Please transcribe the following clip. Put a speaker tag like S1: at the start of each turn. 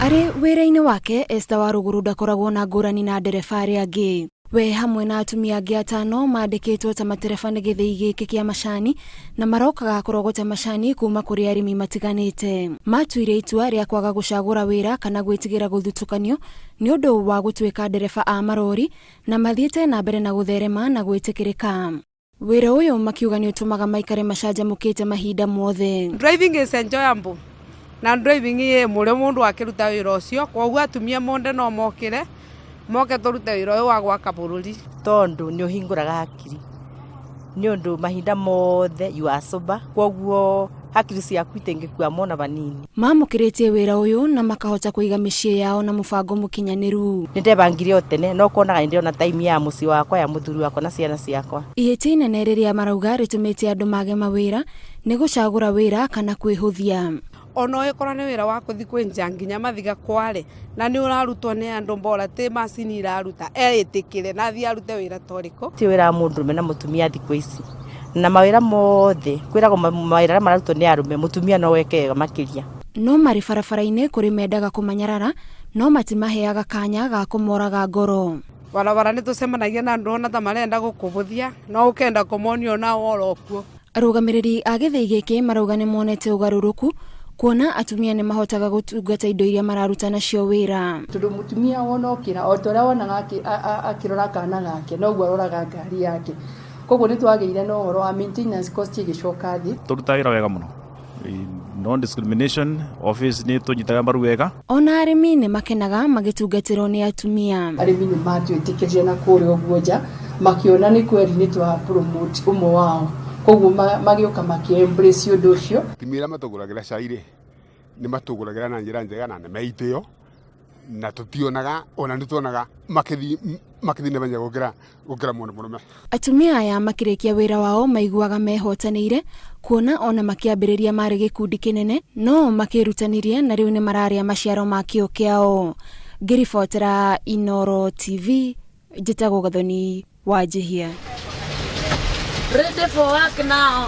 S1: Arĩ wĩra-inĩ wake, Esther Warũgũrũ ndakoragwo na ngũrani na ndereba arĩa angĩ. We hamwe na atumia angĩ atano mandĩkĩtwo ta matereba nĩ gĩthĩi gĩkĩ kĩa macani na marokaga kũrogota macani kuma kũrĩ arĩmi matiganĩte. Matuire itua rĩa kwaga gũcagũra wĩra kana gwĩtigĩra gũthutũkanio nĩ ũndũ wa gũtuĩka ndereba a marori na mathiĩte na mbere na gũtherema na gwĩtĩkĩrĩka. Wĩra ũyũ makiuga nĩ ũtũmaga maikare macanjamũkĩte mahinda mothe.
S2: Driving is enjoyable na driving ĩ mũrĩo mũndũ akĩruta wĩra ũcio, koguo atumia monde no mokĩre moke tũrute wĩra ũyũ wa gwaka bũrũri.
S3: Tondũ nĩ ũhingũraga hakiri nĩ ũndũ mahinda mothe you are sober, koguo hakiri ciaku itingĩkua mona vanini.
S1: Mamũkĩrĩtie wĩra ũyũ na makahota kũiga mĩciĩ yao na mũbango mũkinyanĩru.
S3: Nĩ ndebangire o tene no konaga nĩ ndĩrona time ya mũciĩ wakwa, ya mũthuri wakwa na ciana ciakwa.
S1: Ihĩtia inene rĩrĩa marauga rĩtũmĩte andũ mage mawĩra nĩ gũcagũra wĩra kana kwĩhũthia.
S2: Ona ũgĩkorwo nĩ wĩra wa kũthi kwĩnja nginya mathiga kware na nĩ ũrarutwo nĩ andũ mbora ti macini iraruta, eĩtĩkĩre na athiĩ arute wĩra ta ũrĩkũ.
S3: Ti wĩra wa mũndũrũme na mũtumia thikũ ici, na mawĩra mothe kwĩragwo mawĩra arĩa mararutwo nĩ arũme mũtumia no weke wega makĩria.
S1: No marĩ barabara-inĩ kũrĩ mendaga kũmanyarara no matimaheaga kanya ga kũmoraga ngoro.
S2: Barabara nĩ tũcemanagia na andũ ona ta marenda gũkũbũthia no ũkenda kũmonia onao oro kuo.
S1: Arũgamĩrĩri a gĩthĩi gĩkĩ marauga nĩ monete ũgarũrũku kuona atumia nĩ mahotaga gũtungata indo iria mararuta nacio wĩra.
S4: Tondũ mũtumia wona okĩra o ta ũrĩa wonaga akĩrora kana gake noguo aroraga ngari yake, koguo nĩ twagĩire na ũhoro wa maintenance cost ĩgĩcoka thĩ.
S5: Tũrutaga wĩra wega mũno, no discrimination, office nĩ tũnyitaga mbaru wega.
S1: Ona arĩmi nĩ makenaga magĩtungatĩrwo nĩ atumia.
S4: Arĩmi nĩ matwĩtĩkĩrire na kũrĩa ũguo nja makĩona nĩ kweri nĩ twa promote ũmwe wao, koguo magĩũka makĩ embrace ũndũ ũcio.
S6: Atumia arĩa matũgũragĩra cai rĩ, nĩ matũgũragĩra na njĩra njega na nĩ meitĩo, na tũtionaga ona nĩ tuonaga makĩthiĩ na mbere gũkĩra mũndũ mũrũme.
S1: Atumia aya makĩrĩkia wĩra wao maiguaga mehotanĩire kuona ona makĩambĩrĩria marĩ gĩkundi kĩnene no makĩrutanirie na rĩu nĩ mararĩa maciaro ma kĩo kĩao. Ngĩribotera Inooro TV, njĩtagwo Gathoni Wanjihia.
S7: Ready for work now.